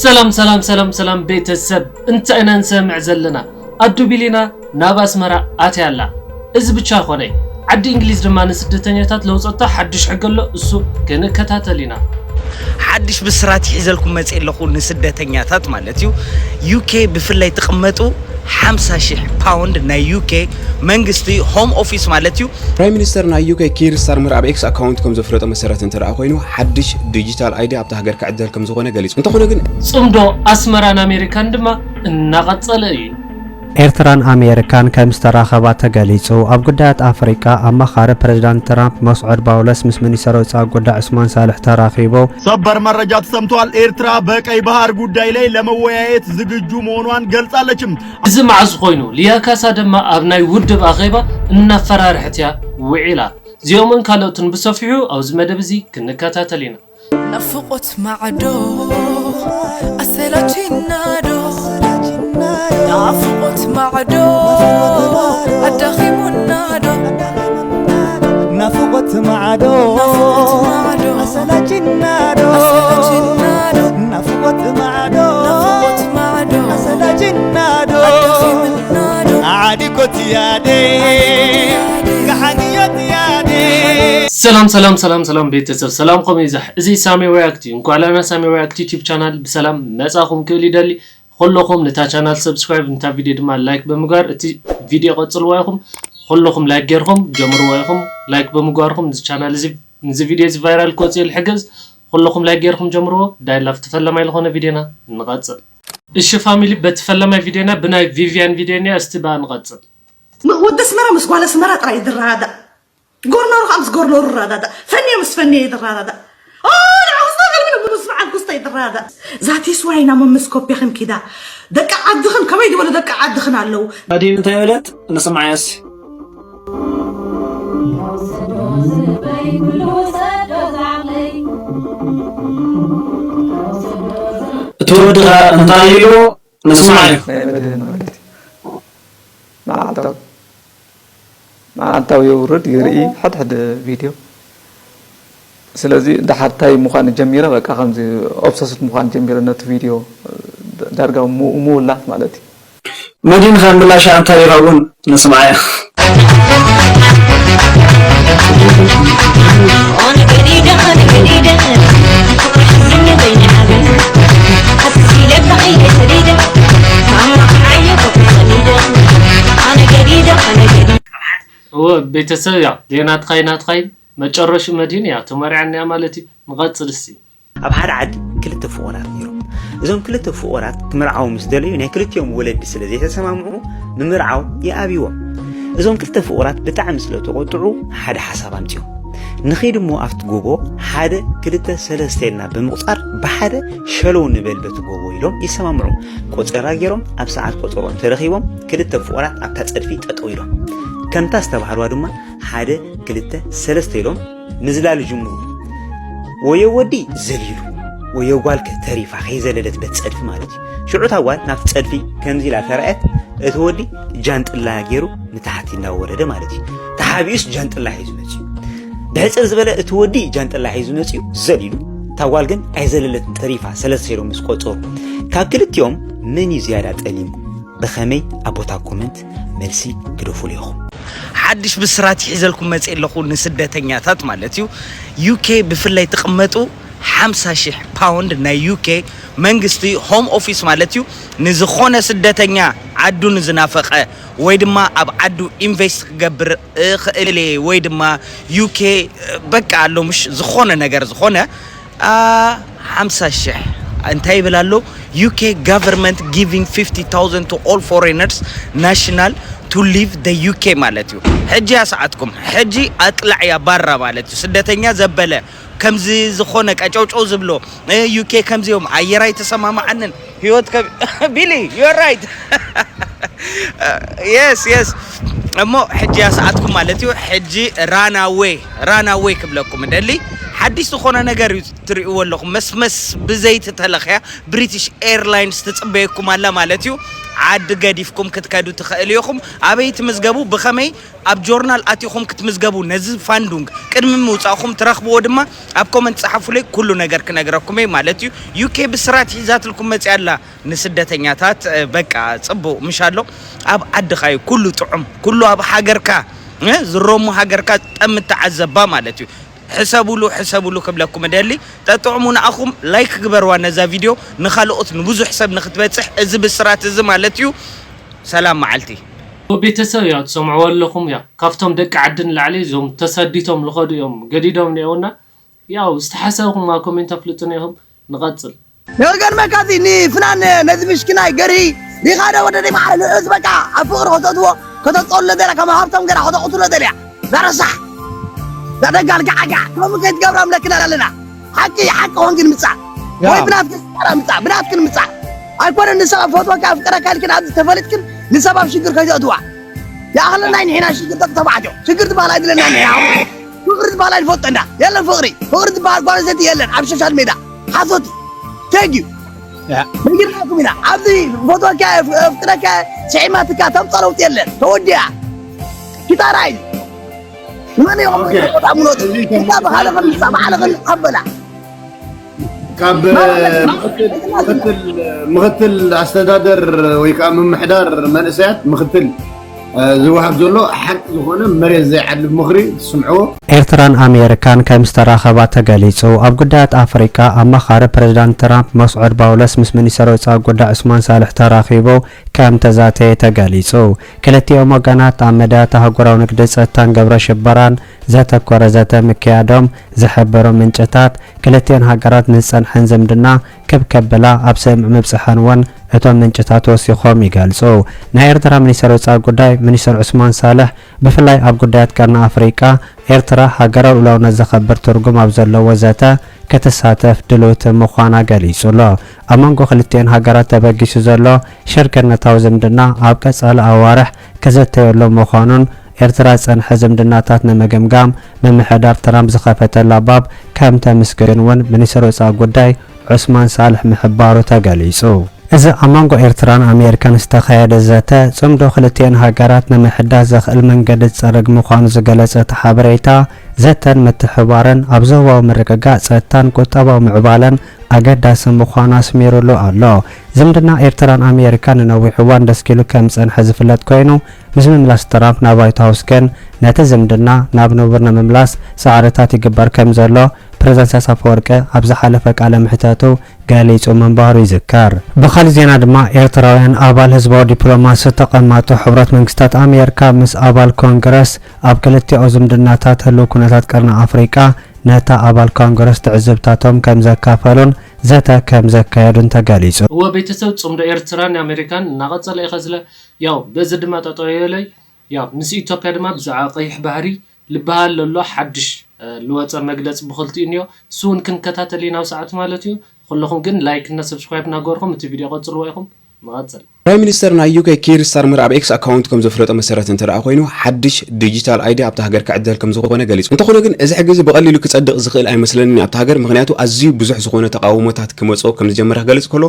ሰላም ሰላም ሰላም ሰላም ቤተሰብ፣ እንታይ ኢና ንሰምዕ ዘለና? ኣዱ ቢሊና ናብ ኣስመራ ኣትያ ኣላ። እዚ ብቻ ኮነይ፣ ዓዲ እንግሊዝ ድማ ንስደተኛታት ለውፀታ ሓዱሽ ሕጊ ኣሎ፣ እሱ ክንከታተል ኢና። ሓድሽ ብስራት ሒዘልኩም መፅእ ኣለኹ ንስደተኛታት ማለት እዩ። ዩኬ ብፍላይ ትቕመጡ ሓምሳ ሺሕ ፓውንድ ናይ ዩኬ መንግስቲ ሆም ኦፊስ ማለት እዩ። ፕራይም ሚኒስተር ናይ ዩኬ ኪር ስታርመር ኣብ ኤክስ ኣካውንት ከም ዘፍለጦ መሰረት እንተ ደኣ ኮይኑ ሓድሽ ዲጂታል ኣይዲ ኣብታ ሃገር ክዕደል ከም ዝኾነ ገሊጹ። እንተኾነ ግን ጽምዶ ኣስመራን ኣሜሪካን ድማ እናቐጸለ እዩ። ኤርትራን ኣሜሪካን ከም ዝተራኸባ ተገሊጹ። ኣብ ጉዳያት ኣፍሪቃ ኣማኻሪ ፕሬዝዳንት ትራምፕ መስዑድ ባውለስ ምስ ሚኒስተር ወጻኢ ጉዳይ ዑስማን ሳልሕ ተራኺቡ። ሰበር መረጃ ተሰምቷል። ኤርትራ በቀይ ባህር ጉዳይ ላይ ለመወያየት ዝግጁ መሆኗን ገልጻለችም። እዚ መዓዝ ኮይኑ? ሊያ ካሳ ድማ ኣብ ናይ ውድብ ኣኼባ እናፈራርሐት እያ ውዒላ። እዚኦምን ካልኦትን ብሰፊሑ ኣብዚ መደብ እዚ ክንከታተል ኢና። ናፍቖት ማዕዶ ኣሰላችና ዶ? ናፍቖት ማዕዶ ኣዳኺሙና ዶ? ናፍቖት ማዕዶ ናፍቖት ማዕዶ ኣሰላችና ዶ? ኣሰላችና ዶ? ናፍቖት ማዕዶ ናፍቖት ማዕዶ ኣሰላችና ዶ? ኣዳኺሙና ዶ? ዓዲኮት ያዴ ገሓንዮት ያዴ ሰላም ሰላም ሰላም ሰላም ቤተሰብ፣ ሰላም ኮም ይዛሕ። እዚ ሳሚ ሪያክት እዩ። እንኳዕ ላና ሳሚ ሪያክት ዩቲዩብ ቻናል ብሰላም መጻኹም ክብል ይደሊ። ኩለኹም ነታ ቻናል ሰብስክራይብ፣ ነታ ቪድዮ ድማ ላይክ ብምግባር እቲ ቪድዮ ቀጽልዋ ኢኹም። ኩለኹም ላይክ ጌርኩም ጀምርዋ ኢኹም። ላይክ ብምግባርኩም እዚ ቻናል እዚ፣ እዚ ቪድዮ እዚ ቫይራል ክወጽእ ይሕግዝ። ኩለኹም ላይክ ጌርኩም ጀምርዎ። ዳይላፍ ተፈለማይ ዝኾነ ቪድዮና ንቐጽል። እሺ ፋሚሊ፣ በቲ ፈለማይ ቪድዮና ብናይ ቪቪያን ቪድዮ እኒኣ፣ እስቲ ብኣ ንቐጽል። ም- ወዲ ኣስመራ ምስ ጓል ኣስመራ ጥራይ እዩ ዝረዳዳእ። ጎርኖሩ ከዓ ምስ ጎርኖሩ ይረዳዳእ። ፈንየ ምስ ፈንየ እዩ ዝረዳዳእ። ኦ፣ ንዓ ውስጣ ገርሚ ንብሉ ስምዓ ጉስታ እዩ ዝረዳዳእ። ዛቲስ ዋይ ናሞ ምስ ኮፒኽን ኪዳ ደቂ ዓድኽን ከመይ ዝበሉ ደቂ ዓድኽን ኣለዉ። ኣዴን እንታይ በለት? ንስምዓያ እስኪ። እቲ ወድኻ እንታይ ኢሉ? ንስምዓዮ። ናይ መድህን ማለት እዩ። መዓልታዊ መዓልታዊ የውርድ ይርኢ ሕድሕድ ቪድዮ። ስለዚ ደሓር ታይ ምዃን ጀሚረ፣ በቃ ከምዚ ኦብሰስድ ምዃን ጀሚረ ነቲ ቪድዮ ዳርጋ ሙ- ምውላፍ ማለት እዩ። መዲንኻ ምላሻ እንታይ ይኸውን? ንስምዓዮ። እወ ቤተሰብ፣ ያ ሌናትኻይ ናትኻይ መጨረሹ መድህን እያ ተመሪዓኒያ ማለት እዩ። ንቐጽል እስቲ። ኣብ ሓደ ዓዲ ክልተ ፍቑራት ነይሮም። እዞም ክልተ ፍቑራት ክምርዓዉ ምስ ደለዩ ናይ ክልቲኦም ወለዲ ስለ ዘይተሰማምዑ ንምርዓው ይኣብይዎም። እዞም ክልተ ፍቑራት ብጣዕሚ ስለ ተቖጥዑ ሓደ ሓሳብ ኣምጺኦም። ንኺድ እሞ ኣብቲ ጎቦ ሓደ ክልተ ሰለስተ ኢልና ብምቑጻር ብሓደ ሸለው ንበል በቲ ጎቦ ኢሎም ይሰማምዑ። ቆጸራ ገይሮም ኣብ ሰዓት ቆጸርኦም ተረኺቦም ክልተ ፍቑራት ኣብታ ጸድፊ ጠጠው ኢሎም። ከምታ ዝተባህልዋ ድማ ሓደ ክልተ ሰለስተ ኢሎም ምዝላል ይጅምሩ። ወዮ ወዲ ዘሊሉ፣ ወዮ ጓልከ ተሪፋ ከይዘለለት በቲ ጸድፊ ማለት እዩ። ሽዑ እታ ጓል ናብቲ ጸድፊ ከምዚ ኢላ ተራእየት፣ እቲ ወዲ ጃንጥላ ገይሩ ንታሕቲ እናወረደ ማለት እዩ። ተሓቢኡስ ጃንጥላ ሒዙ መጺኡ። ብሕጽር ዝበለ እቲ ወዲ ጃንጥላ ሒዙ መጺኡ ዘሊሉ፣ እታ ጓል ግን ኣይዘለለትን ተሪፋ ሰለስተ ኢሎም ምስ ቆጸሩ። ካብ ክልቲኦም መን እዩ ዝያዳ ጠሊሙ? ብኸመይ ኣብ ቦታ ኮመንት መልሲ ግደፉሉ ኢኹም። ሓድሽ ብስራት ሒዘልኩም መፅእ ኣለኹ ንስደተኛታት ማለት እዩ። ዩኬ ብፍላይ ትቕመጡ ሓምሳ ሺሕ ፓውንድ ናይ ዩኬ መንግስቲ ሆም ኦፊስ ማለት እዩ ንዝኾነ ስደተኛ ዓዱ ንዝናፈቐ ወይ ድማ ኣብ ዓዱ ኢንቨስት ክገብር እኽእል እየ ወይ ድማ ዩኬ በቃ ኣሎ ምሽ ዝኾነ ነገር ዝኾነ ሓምሳ ሽሕ እንታይ ይብል ኣሎ? UK government giving fifty thousand to all foreigners national to leave the UK ማለት እዩ። ሕጂ ያስዓትኩም ሕጂ ኣጥላዕያ ባራ ማለት እዩ። ስደተኛ ዘበለ ከምዚ ዝኾነ ቀጨውጨው ዝብሎ ዩኬ ከምዚኦም ኣየር ኣይተሰማማዓንን ህይወት ከ- ቢሊ you're right yes yes እሞ ሕጂ ያስዓትኩም ማለት እዩ። ሕጂ ራናዌ ራናዌ ክብለኩም ደሊ ሓድሽ ዝኾነ ነገር እዩ ትርእይዎ ኣለኹም። መስመስ ብዘይቲ ተለኽያ ብሪቲሽ ኤርላይንስ ትጽበየኩም ኣላ ማለት እዩ። ዓዲ ገዲፍኩም ክትከዱ ትኽእል ኢኹም። ኣበይ ትምዝገቡ? ብኸመይ ኣብ ጆርናል ኣቲኹም ክትምዝገቡ? ነዚ ፋንዱንግ ቅድሚ ምውጻእኹም ትረኽብዎ ድማ ኣብ ኮመንት ጸሓፉለይ፣ ኩሉ ነገር ክነግረኩም እየ ማለት እዩ። ዩኬ ብስራት ሒዛትልኩም መጽያ ኣላ ንስደተኛታት። እ፣ በቃ ጽቡቕ ምሽ ኣሎ። ኣብ ዓድኻ እዩ ኩሉ ጥዑም፣ ኩሉ ኣብ ሃገርካ፣ እ፣ ዝሮሙ ሃገርካ ጠም ተዓዘባ ማለት እዩ። ሕሰቡሉ፣ ሕሰቡሉ ክብለኩም እደሊ። ጠጥዑሙ ንኣኹም ላይክ ግበርዋ ነዛ ቪድዮ፣ ንኻልኦት ንብዙሕ ሰብ ንክትበጽሕ እዚ ብስራት እዚ ማለት እዩ። ሰላም መዓልቲ። ቤተሰብ ያው ትሰምዕዎ ኣለኹም። ያው ካብቶም ደቂ ዓዲ ንላዕሊ እዞም ተሰዲቶም ልኸዱ እዮም ገዲዶም ነየውና። ያው ዝተሓሰብኩም ኣብ ኮሜንት ኣፍልጡና ኢኹም። ንቐጽል። የገርመካ እዚ ንፍናን ነዚ ምሽኪናይ ገርሂ ሪኻ ዶ ወደ ደይ ማዕረ ንዑስ በቃ ኣብ ፍቕሪ ከተእትዎ ከተጸሉ ደላ ከም ሃብቶም ገራ ከተቕትሎ ደልያ ዛረሳሕ ዛደጋል ጋዓጋ ከምኡ ከይትገብራ ምለክና ኣለና። ሓቂ ሓቂ ኾንክን ምጻእ ያ። ወይ ብናትክን ምጻእ ምጻእ ብናትክን ምጻእ ኣይኮነን። ንሰብ ፈትወካ ኣፍቅረካ ኢልክን ኣብዚ ተፈሊጥክን ንሰብ ኣብ ሽግር ከይተእትዋ ይኣኽለና። ንሕና ሽግር ደቂ ተባዕትዮ ሽግር ዝበሃል ኣይድለና። ንሕና ፍቕሪ ዝበሃል ኣይንፈልጦ እንዳ የለን። ፍቕሪ ፍቕሪ ዝበሃል ጓል ኣንስተይቲ የለን ኣብ ሶሻል ሜዳ ሓሶት እዩ። ቴንክ ዩ። ነጊርናኩም ኢና። ኣብዚ ፈትወካ ኣፍቅረካ ስዒማትካ ተምፃ ለውጢ የለን። ተወዲኣ ኪታራ እዩ። ንመን እዮም ኦኬ። ተጣምኖት እዚ ከም ኪታ ብኻልኽን ምሳ ባዕልኽን ኣበላ ካብ ምክትል ምክትል ኣስተዳደር ወይ ከዓ ምምሕዳር መንእሰያት ምክትል ዝወሃብ ዘሎ ሓቂ ዝኾነ መሬት ዘይዓልብ ምኽሪ ትስምዕዎ። ኤርትራን ኣሜሪካን ከም ዝተራኸባ ተገሊጹ። ኣብ ጉዳያት ኣፍሪቃ ኣማኻሪ ፕሬዝዳንት ትራምፕ መስዑድ ባውለስ ምስ ሚኒስተር ወጻኢ ጉዳይ ዑስማን ሳልሕ ተራኺቡ ከም ተዛተየ ተገሊጹ። ክልቲኦም ወገናት ኣብ መዳያት ኣህጉራዊ ንግዲ፣ ጸጥታን ግብረ ሽበራን ዘተኮረ ዘተ ምክያዶም ዝሕብሩ ምንጭታት፣ ክልቲኦን ሃገራት ንዝጸንሐን ዝምድና ክብ ከብላ ኣብ ስምምዕ ምብጽሐን እውን እቶም ምንጭታት ወሲኾም ይገልጹ። ናይ ኤርትራ ሚኒስተር ወጻኢ ጉዳይ ሚኒስተር ዑስማን ሳልሕ ብፍላይ ኣብ ጉዳያት ቀርኒ ኣፍሪቃ ኤርትራ ሃገራዊ ልኡላውነት ዘኸብር ትርጉም ኣብ ዘለዎ ዘተ ክትሳተፍ ድልውቲ ምዃና ገሊጹ ኣሎ። ኣብ መንጎ ክልቲኤን ሃገራት ተበጊሱ ዘሎ ሽርክነታዊ ዝምድና ኣብ ቀጻሊ ኣዋርሕ ክዝተየሉ ምዃኑን ኤርትራ ዝጸንሐ ዝምድናታት ንምግምጋም ምምሕዳር ትራምፕ ዝኸፈተላ ባብ ከም ተመስገን እውን ሚኒስተር ወጻኢ ጉዳይ ዑስማን ሳልሕ ምሕባሩ ተገሊጹ። እዚ ኣብ መንጎ ኤርትራን ኣሜሪካን ዝተኻየደ ዘተ፣ ጽምዶ ክልቲኤን ሃገራት ንምሕዳስ ዘኽእል መንገዲ ዝጸርግ ምዃኑ ዝገለጸ እቲ ሓበሬታ፣ ዘተን ምትሕብባርን ኣብ ዞባዊ ምርግጋእ፣ ጸጥታን ቁጠባዊ ምዕባለን ኣገዳሲ ምዃኑ ኣስሚሩሉ ኣሎ። ዝምድና ኤርትራን ኣሜሪካን ንነዊሕ እዋን ደስኪሉ ከም ዝጸንሐ ዝፍለጥ ኮይኑ፣ ምስ ምምላስ ትራምፕ ናብ ዋይት ሃውስ ግን ነቲ ዝምድና ናብ ንቡር ንምምላስ ጻዕርታት ይግበር ከም ዘሎ ፕሬዝዳንት ኢሳያስ ኣፈወርቂ ኣብ ዝሓለፈ ቃለ መሕተቱ ገሊጹ ምንባሩ ይዝከር። ብኻልእ ዜና ድማ፣ ኤርትራውያን ኣባል ህዝባዊ ዲፕሎማሲ ተቐማጦ ሕቡራት መንግስታት ኣሜሪካ ምስ ኣባል ኮንግረስ ኣብ ክልቲኡ ዝምድናታት ህልው ኩነታት ቀርኒ ኣፍሪቃ ነታ ኣባል ኮንግረስ ትዕዝብታቶም ከም ዘካፈሉን ዘተ ከም ዘካየዱን ተገሊጹ። እወ ቤተሰብ ጽምዶ ኤርትራን ኣሜሪካን እናቐጸለ እዩ ከዝለ ያው በዚ ድማ ጠጠው የለይ ያው ምስ ኢትዮጵያ ድማ ብዛዕባ ቀይሕ ባህሪ ልበሃል ዘሎ ሓድሽ እ፣ ልወጸ መግለጺ ብኽልቲኡ እኒኦ እሱ እውን ክንከታተል ኢና ኣብ ሰዓቱ ማለት እዩ። ኩለኹም ግን ላይክ እና ሰብስክራይብ እናገበርኩም እቲ ቪድዮ ቀጽልዎ ኢኹም። ንቐጽል። ፕራይም ሚኒስተር ናይ ዩኬ ኪር ስታርመር ኣብ ኤክስ ኣካውንት ከም ዘፍለጦ መሰረት እንተ ደኣ ኮይኑ ሓድሽ ዲጂታል ኣይዲ ኣብታ ሃገር ክዕደል ከም ዝኾነ ገሊጹ። እንተኾነ ግን እዚ ሕጊ እዚ ብቐሊሉ ክጸድቕ ዝኽእል ኣይመስለንን ኣብታ ሃገር ምኽንያቱ ኣዝዩ ብዙሕ ዝኾነ ተቓውሞታት ክመጽኦ ከም ዝጀመረ ክገልጽ ከሎ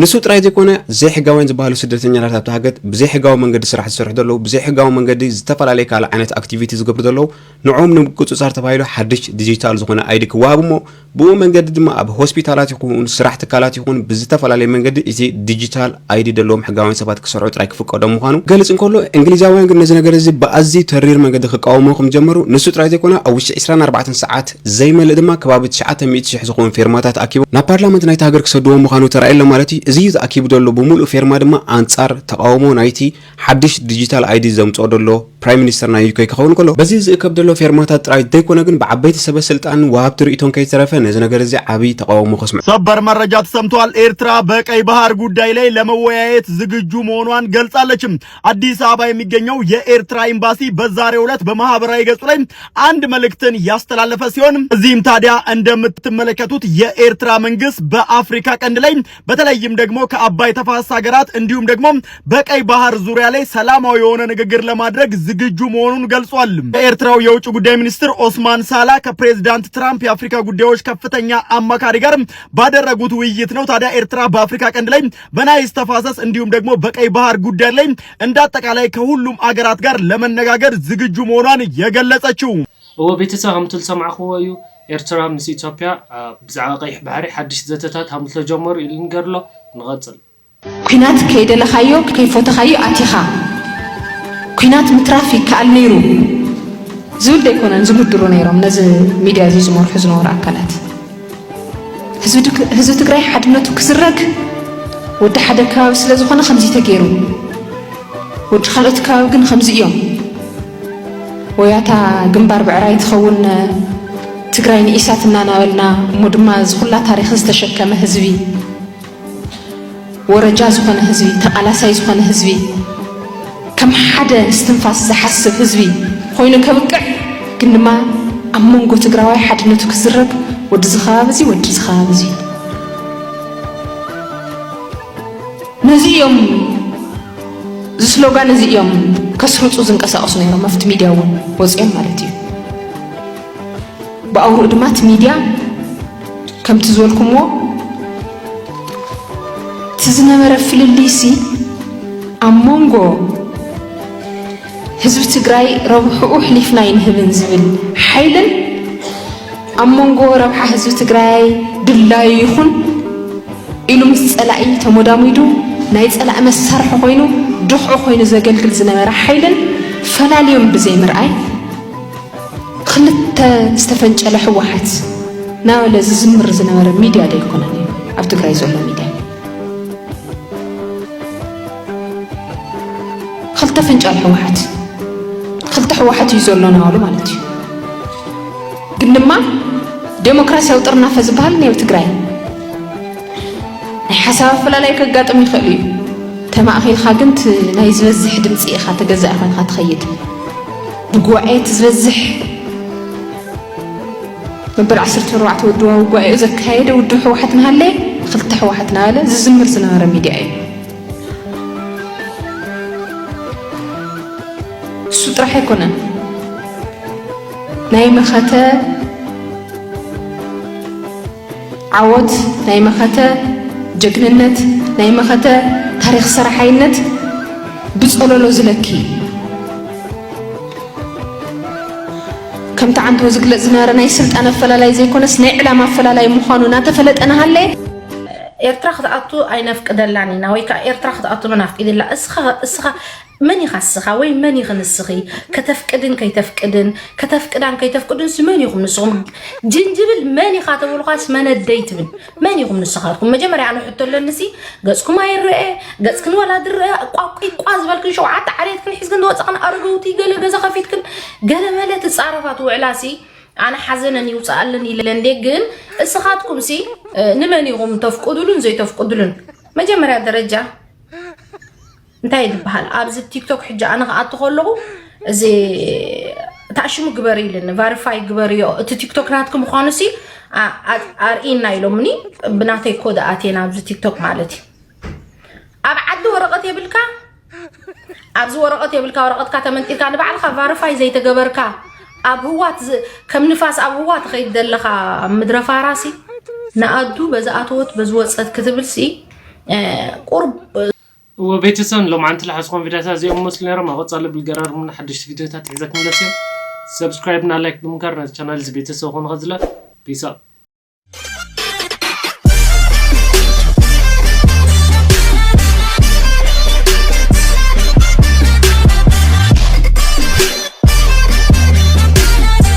ንሱ ጥራይ ዘይኮነ ዘይሕጋውያን ዝበሃሉ ስደተኛታት ኣብታ ሃገር ብዘይሕጋዊ መንገዲ ስራሕ ዝሰርሑ ዘለዉ ብዘይሕጋዊ መንገዲ ዝተፈላለየ ካልእ ዓይነት ኣክቲቪቲ ዝገብሩ ዘለዉ ንዕኦም ንምቁጽጻር ተባሂሉ ሓድሽ ዲጂታል ዝኾነ ኣይዲ ክወሃብ እሞ ብኡ መንገዲ ድማ ኣብ ሆስፒታላት ይኹን ስራሕ ትካላት ይኹን ብዝተፈላለየ መንገዲ እዚ ዲጂታል ኣይዲ ዘለዎም ሕጋውያን ሰባት ክሰርሑ ጥራይ ክፍቀዶም ምዃኑ ገልጽ እንከሎ እንግሊዛውያን ግን ነዚ ነገር እዚ ብኣዝዩ ተሪር መንገዲ ክቃወሞ ከም ጀመሩ ንሱ ጥራይ ዘይኮነ ኣብ ውሽጢ ዕስራን ኣርባዕተን ሰዓት ዘይመልእ ድማ ከባቢ ትሽዓተ ሚእቲ ሽሕ ዝኾኑ ፌርማታት ኣኪቦም ናብ ፓርላመንት ናይቲ ሃገር ክሰድዎ ምዃኑ ተራእየ ኣሎ ማለት እዩ። እዚ እዩ ዝኣኪቡ ዘሎ ብምሉእ ፌርማ ድማ ኣንጻር ተቃውሞ ናይቲ ሓድሽ ዲጂታል ኣይዲ ዘምጽኦ ዘሎ ፕራይም ሚኒስተር ናይ ዩኬ ክኸውን ከሎ በዚ ዝእከብ ዘሎ ፌርማታት ጥራይ ዘይኮነ ግን ብዓበይቲ ሰበ ስልጣን ወሃብቲ ርእይቶን ከይተረፈ ነዚ ነገር እዚ ዓብይ ተቃውሞ ከስምዑ ሰበር መረጃ ተሰምቷል። ኤርትራ በቀይ ባህር ጉዳይ ላይ ለመወያየት ዝግጁ መሆኗን ገልጻለች። አዲስ አበባ የሚገኘው የኤርትራ ኤምባሲ በዛሬው ዕለት በማህበራዊ ገጹ ላይ አንድ መልእክትን ያስተላለፈ ሲሆን እዚህም ታዲያ እንደምትመለከቱት የኤርትራ መንግስት በአፍሪካ ቀንድ ላይ በተለይም ደግሞ ከአባይ ተፋሰስ ሀገራት እንዲሁም ደግሞ በቀይ ባህር ዙሪያ ላይ ሰላማዊ የሆነ ንግግር ለማድረግ ዝግጁ መሆኑን ገልጿል። የኤርትራው የውጭ ጉዳይ ሚኒስትር ኦስማን ሳላ ከፕሬዝዳንት ትራምፕ የአፍሪካ ጉዳዮች ከፍተኛ አማካሪ ጋር ባደረጉት ውይይት ነው። ታዲያ ኤርትራ በአፍሪካ ቀንድ ላይ በናይል ተፋሰስ እንዲሁም ደግሞ በቀይ ባህር ጉዳይ ላይ እንደ አጠቃላይ ከሁሉም አገራት ጋር ለመነጋገር ዝግጁ መሆኗን የገለጸችው። እዎ ቤተሰብ ከምቲ ዝሰማዕክዎ እዩ። ኤርትራ ምስ ኢትዮጵያ ብዛዕባ ቀይሕ ባሕሪ ሓድሽ ዘተታት ከም ዝተጀመሩ ኢሉ ንገርሎ። ንቐጽል። ኲናት ከይደለኻዮ ከይፈተኻዮ ኣቲኻ ኲናት ምትራፍ ይከኣል ነይሩ ዝብል ዶ ኣይኮነን ዝምድሩ ነይሮም ነዚ ሚድያ እዚ ዝመርሑ ዝነበሩ ኣካላት። ህዝቢ ትግራይ ሓድነቱ ክዝረግ ወዲ ሓደ ከባቢ ስለ ዝኾነ ከምዚ ተገይሩ፣ ወዲ ካልኦት ከባቢ ግን ከምዚ እዮም። ወያታ ግንባር ብዕራይ ትኸውን ትግራይ ንኢሳት እናናበልና እሞ ድማ እዚ ኩላ ታሪኽ ዝተሸከመ ህዝቢ፣ ወረጃ ዝኾነ ህዝቢ፣ ተቓላሳይ ዝኾነ ህዝቢ፣ ከም ሓደ እስትንፋስ ዝሓስብ ህዝቢ ኮይኑ ከብቅዕ ግን ድማ ኣብ መንጎ ትግራዋይ ሓድነቱ ክዝረግ ወዲ እዚ ከባቢ እዚ ወዲ እዚ ከባቢ እዚ ነዚ እዮም እዚ ስሎጋን እዚ እዮም ከስርፁ ዝንቀሳቀሱ ነይሮም ኣብቲ ሚድያ እውን ወፂኦም ማለት እዩ። ብኣውርኡ ድማ እቲ ሚድያ ከምቲ ዝበልኩምዎ እቲ ዝነበረ ፍልልይሲ ኣብ መንጎ ህዝቢ ትግራይ ረብሕኡ ኣሕሊፍና ኣይንህብን ዝብል ሓይልን ኣብ መንጎ ረብሓ ህዝቢ ትግራይ ድላዩ ይኹን ኢሉ ምስ ፀላኢ ተሞዳሚዱ ናይ ፀላኢ መሳርሒ ኮይኑ ድኽዒ ኮይኑ ዘገልግል ዝነበረ ሓይልን ፈላልዮም ብዘይምርኣይ ክልተ ዝተፈንጨለ ህወሓት እናበለ ዝዝምር ዝነበረ ሚድያ ዶ ኣይኮነን እዩ ኣብ ትግራይ ዘሎ ሚድያ? ክልተ ፍንጫል ህወሓት ክልተ ህወሓት እዩ ዘሎ እናበሉ ማለት እዩ። ግን ድማ ዴሞክራሲያዊ ጥርናፈ ዝበሃል እኒኦ ኣብ ትግራይ ናይ ሓሳብ ኣፈላላይ ከጋጥም ይኽእል እዩ። ተማእኺልካ ግን እቲ ናይ ዝበዝሕ ድምፂ ኢኻ ተገዛኢ ኮይንካ ትኸይድ። ብጉባኤ እቲ ዝበዝሕ መበል ዓሰርተ ኣርባዕተ ውድባዊ ጉባኤኡ ዘካየደ ውድብ ህወሓት እናሃለየ ክልተ ህወሓት እናበለ ዝዝምር ዝነበረ ሚድያ እዩ። እሱ ጥራሕ ኣይኮነን ናይ መኸተ ዓወት ናይ መኸተ ጀግንነት ናይ መኸተ ታሪኽ ሰራሓይነት ብፀለሎ ዝለኪ ከምቲ ዓንተው ዝግለፅ ዝነበረ ናይ ስልጣን ኣፈላላይ ዘይኮነስ ናይ ዕላማ ኣፈላላይ ምዃኑ እናተፈለጠ እናሃለየ ኤርትራ ክትኣቱ ኣይነፍቅደላን ኢና ወይ ከዓ ኤርትራ ክትኣቱ መን ኣፍቂድላ እስኻ እስኻ መን ኢኻ እስኻ ወይ መን ኢኺ ንስኺ ከተፍቅድን ከይተፍቅድን ከተፍቅዳን ከይተፍቅዱንስ መን ኢኹም ንስኹም ጅንጅብል መን ኢኻ ተበልኳስ መነደይ ትብል መን ኢኹም ንስኻትኩም መጀመርያ ኣነ ሕቶ ኣለንሲ ገጽኩም ኣይረአ ገጽክን ወላ ድረአ ቋቂቋ ዝበልክን ሸውዓተ ዓሌትክን ሒዝክን ዝወጻኽን ኣረገውቲ ገለ ገዛ ከፊትክን ገለ መለ ትጻረፋ ትውዕላሲ ኣነ ሓዘነን ይውፅኣለን ኢለ እንዴ ግን እስኻትኩም ሲ ንመን ኢኹም ተፍቅዱሉን ዘይተፍቅዱሉን መጀመርያ ደረጃ እንታይ ዝበሃል ኣብዚ ቲክቶክ ሕጂ ኣነ ክኣቱ ከለኹ እዚ ታሽሙ ግበር ኢልን ቫሪፋይ ግበርዮ እቲ ቲክቶክ ናትክ ምዃኑ ሲ ኣርኢና ኢሎምኒ ብናተይ ኮድ ኣትየ ናብዚ ቲክቶክ ማለት እዩ ኣብ ዓዲ ወረቐት የብልካ ኣብዚ ወረቐት የብልካ ወረቐትካ ተመንጢልካ ንባዕልኻ ቫሪፋይ ዘይተገበርካ ኣብ ህዋ ከም ንፋስ ኣብ ህዋ ትኸይድ ዘለኻ ምድረ ፋራሲ ንኣዱ በዚ ኣተወት በዚ ወፀት ክትብልሲ ቁርብ እወ ቤተሰብ ንሎማዓንቲ ዝሓዝኩም ቪድዮታት እዚኦም መስሉ ነይሮም ኣብ ቀፃሊ ብልገራርሙና ሓደሽቲ ቪድዮታት ሒዘ ክምለስ እዮም subscribe እና like ብምግባር ነዚ ቻናል እዚ ቤተሰብ ኾኑ ከዝለ peace out